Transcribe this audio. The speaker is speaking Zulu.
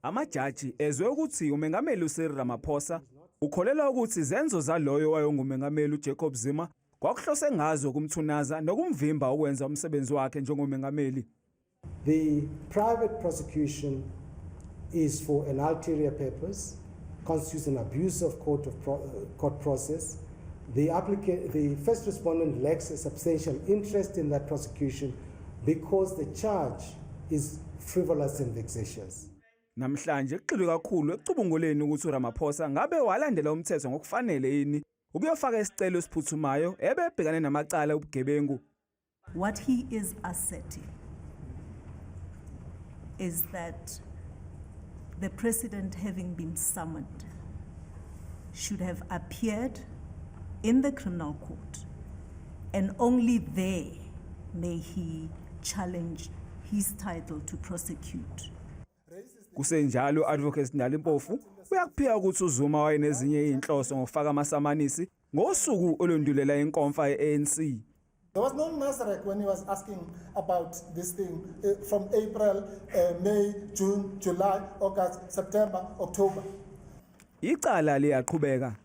Amajaji ezwe ukuthi uMengameli uCyril Ramaphosa ukholelwa ukuthi izenzo zaloyo wayengumengameli uJacob Zuma kwakuhlose ngazo ukumthunaza nokumvimba ukwenza umsebenzi wakhe njengomengameli. The private prosecution is for an ulterior purpose, constitutes an abuse of court process. The first respondent lacks a substantial interest in that prosecution because the charge is frivolous and vexatious. Namhlanje kugxilwe kakhulu ekucubunguleni ukuthi uRamaphosa ngabe walandela umthetho ngokufanele yini ukuyofaka isicelo esiphuthumayo ebebhekane namacala obugebengu. What he is asserting is that the president, having been summoned, should have appeared in the criminal court, and only there may he challenge his title to prosecute. Kusenjalo, Advocate Dali Mpofu uyakuphika ukuthi uZuma wayenezinye izinhloso ngokufaka amasamanisi ngosuku olundulela inkomfa ye-ANC. There was no Nasrec when he was asking about this thing from April, May, June, July, August, September, October. Icala liyaqhubeka.